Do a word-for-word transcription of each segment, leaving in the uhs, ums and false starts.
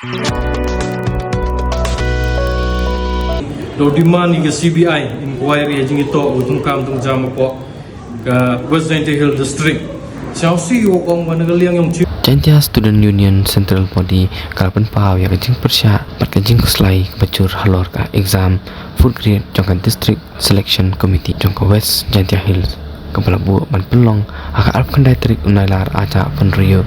Da u demand ïa ka C B I inquiry ha jingïatoh u thungkam thungjam hapoh ka West Jaintia Hills District. Sngewsih u ong ba na ka liang yong chi. Jaintia Student Union Central Body ka la pynpaw ïa ka jingpyrshah bad ka jingkhuslai kaba jur halor ka exam fourth grade jong ka District Selection Committee jong ka West Jaintia Hills, kaba la buh ban pynlong ha ka arphew khyndai tarik u Nailar arhajar arphew hynriew.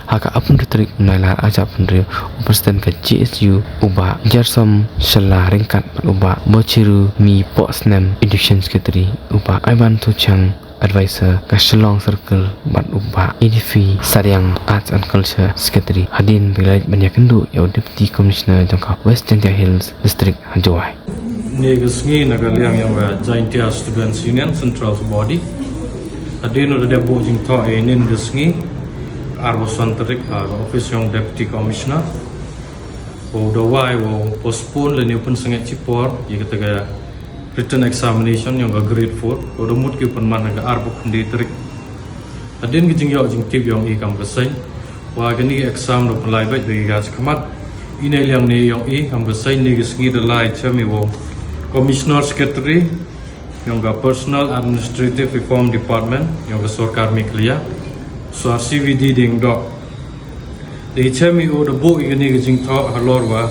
Ha ka arphew hynriew tarik u Nailar arhajar arphew hynriew, u President ka J S U u Bah Jersom Shylla ryngkat bad u Bah Bochiru Mi Pohsnem, Education Secretary, u Bah Ivan Thuchang, Advisor ka Shillong Circle, bad u Bah Edifi Sariang, Arts and Culture Secretary, hadien ba ki la leit ban ïakynduh ïa u Deputy Commissioner jong ka West Jaintia Hills District ha Jowai. Ine ka sngi na ka liang yong ka Jaintia Students Union Central Body, hadien u da dep buh jingthoh ïa ine ka sngi, arphew san tarik, ha ka office yong Deputy Commissioner, u da wai u postpone lane u pynsangeh shipor ïa kata ka written examination yong ka grade four, u da mut ki pynman ha ka arphew khyndai tarik. Hadien ka jingïoh jingtip yong i kam ka seng, wa kane ka exam da pynlait beit da ki ka shakhmat. Ine liang ne yong i kam ka seng, ne ka sngi da lai chem i wa u Commissioner Secretary yong ka Personal Administrative Reform Department yong ka Sorkar Meghalaya, Sir C V D Diengdoh. Da i chem i u da buh i kane ka jingthoh halor wa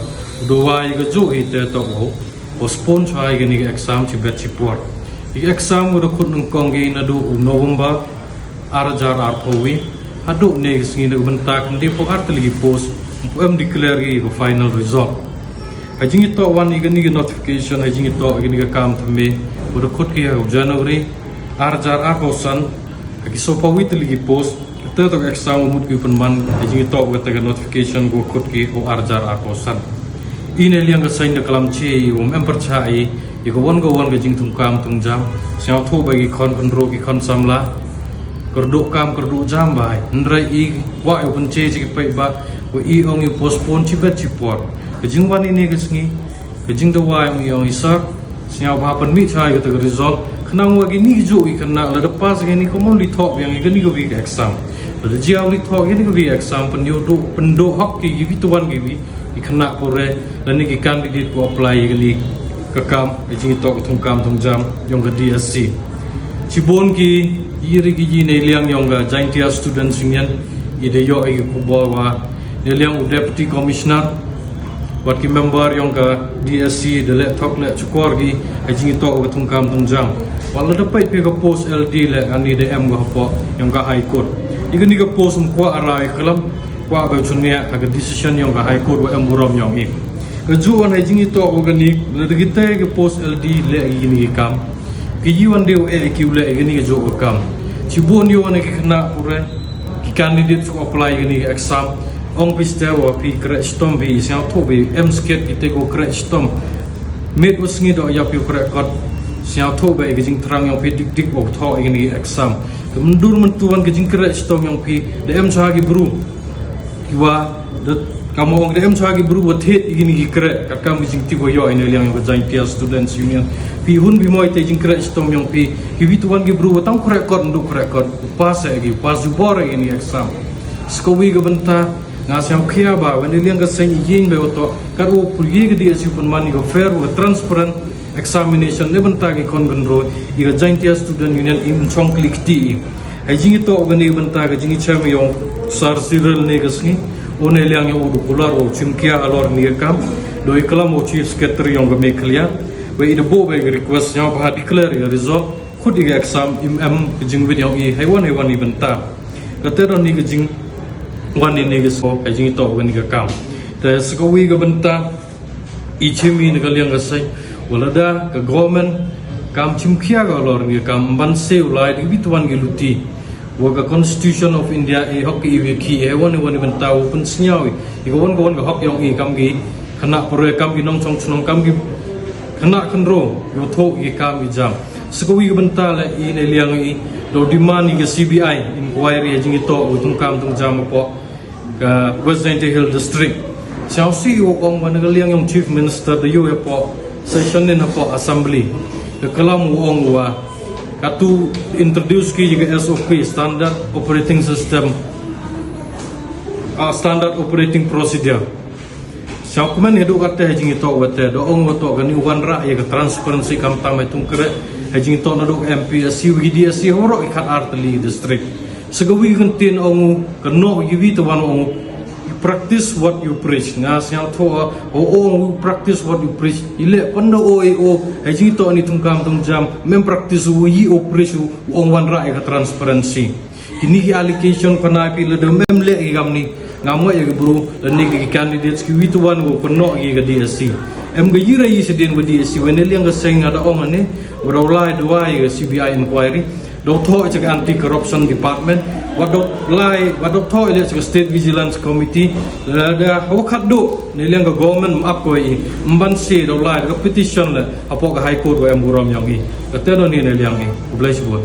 u da wai i ka juh hi te toh u postpone shwa i kane ka exam shibit shipor. I ka exam u da khut nyngkong ki naduh u November arhajar arphew wei haduh ne ka sngi, na ka bynta khyndai phew ar tylli ki post ym pu em declare ki ka final result. Ha jingïatoh wan i kane ka notification, ha jingïatoh i kane ka kam thymme, u da khut ki ha u January arhajar arphew san, ha ki soophew wei tylli ki post. Kata toh ka exam u mut ki pynman, ha jingïatoh kata ka notification u khut ki u arhajar arphew san. Ine liang ka seng da klam chi i um em pyrshah i ïa ka wan ka wan ka jingthungkam thungjam. Sngewthuh ba ki khon khynroo, ki khon samla, kyrduh kam kyrduh jam bha, hynrei i kwah ïa u pynche chi ki paidbah, wa i ong i postpone shibit shipor. Ka jingwan ine ka sngi, ka jingdawa yong i, yong i sir, sngewbha pynmih shwa ïa kata ka result, khnang wa kine ki juh ki khynnah lada pass kine ki mon li thoh biang ïa kane ka wei ka exam. Lada jia li thoh ïa kane ka wei ka exam, pynduh, pynduh hok ki, ki wei, to wan ki wei ki khynnah pure lane ki candidate ko apply ïa kane ka kam, ha jingïatoh ka thungkam thungjam yong ka D S C. Shibun ki ïa ri ki ïa ne liang yong ka Jaintia Students Union i da ïoh i ka khubor wa ne liang u Deputy Commissioner wat ki member yong ka D S C da leh thok leh shukor ki ha jingïatoh ka thungkam thungjam. Wat lada peit phi ka post L D leh ani da em ka hapoh yong ka High Court. I kane ka post ym kwah ara i klam, kwah ba u chun ïa ka decision yong ka High Court wa em burom yong i. Ka juh wan ha jingïatoh wa kane, lada kita ka post L D leh i kine ki kam, ki ïa wan de u eh ki u leh i kane ka juh ka kam. Shibun ïa wan ki khynnah pure, ki candidate ko apply ïa kane ka exam, ong phi step wa phi khreh shitom, phi sngewthuh phi em skit kita ko khreh shitom. Miet wa sngi doh ïa phi u khreh kot, sngewthuh ba ïa ka jingthrang yong phi dik dik wa thoh ïa kane ka exam. Ka myndur myntu wan ka jingkhreh shitom yong phi da em shwa ki bru. Ki wa da, kam ong da em shwa ki bru wa thied ïa kine ki khreh, katkam ki jingtip wa ïoh ine liang yong ka Jaintia Students Union. Phi hun phi moi te jingkhreh shitom yong phi, ki wei to wan ki bru wa tang khreh kot, ndu khreh kot, pass ïa ki, pass jubor ïa kine exam. Sa kawei ka bynta, nga sngewkhia ba wan ine liang ka seng i ïeng ba wa toh, kat wa pyrshah ka D S U pynman ïa ka fair wa transparent examination na ka bynta ki khon khynroo, ïa ka Jaintia Student Union im chong kli kti i. Ha jingïatoh kane ka bynta ka jingïachem yong Sir Cyril ne ka sngi, u ne liang yong u da kular wa u chim khia halor kane ka kam, da i klam wa u Chief Secretary yong ka Meghalaya, wa i da buh ba i ka request sngewbha declare ïa ka result, khut ïa ka exam, im em ka jingwit yong i ha wan ha wan i bynta. Kata don i ka jingwan ine ka sngi ha jingïatoh kane ka kam. Te sa kawei ka bynta, i chim i na ka liang ka seng, wa lada ka government kam chim khia ka halor kane ka kam, ban siew lai da ki wei to wan ki luti. Wa ka Constitution of India i hok i wei ki, i ha wan i wan i bynta wa pynsngew i, i ka wan ka wan ka hok yong i, kam ki khynnah pure, kam ki nongchong chnong, kam ki khynnah khynroo, i wa thoh i kam i jam. Sa kawei ka bynta leh i ne liang i da u demand i ka C B I inquiry ha jingïatoh u thungkam thungjam hapoh ka West Jaintia Hill District. Sngewsih u ong wa na ka liang yong Chief Minister da ïoh hapoh session ne hapoh Assembly, da klam u ong wa katu introduce ki ïa ka S O P, Standard Operating System, ah, Standard Operating Procedure. Sha kmen hi duh kata ha jingitoh wate da ong wato kani wanrah ïa ka transparency khamtam ha tungkre ha jingitoh naduh ka M P S C wa ki D S C ha waroh ki khat ar tylli ki district. Sa kawi ka ktien ong u, ka noh ïa wi te wan ong u, "You practice what you preach." Nga sngewthuh o ong u, "Practice what you preach." Ile panda o e o ha jingitoh ni tungkam tungjem, mem practice u, ïa u preach u, u ong wanrah ïa ka transparency. Kini ki allegation kane phi la dei mem leh ki kam ni. Nga mo ïa ki bru lane ki candidates kiwi te wan ko kynnoh ki ka D S C. Em ka ïra ïa sha dien wa D S C wa ne liang ka seng nga da ong ane, wa daw lai dawai ka C B I inquiry, daw thoh ïa ka anti corruption department, wa daw lai wa daw thoh ïa ka state vigilance committee. Lada wa khatduh ne liang ka government ym ap ko i, ym ban se daw lai da ka petition le hapoh ka high court wa em burom ïong i. Kata don hi ne liang i. Khublei shibun.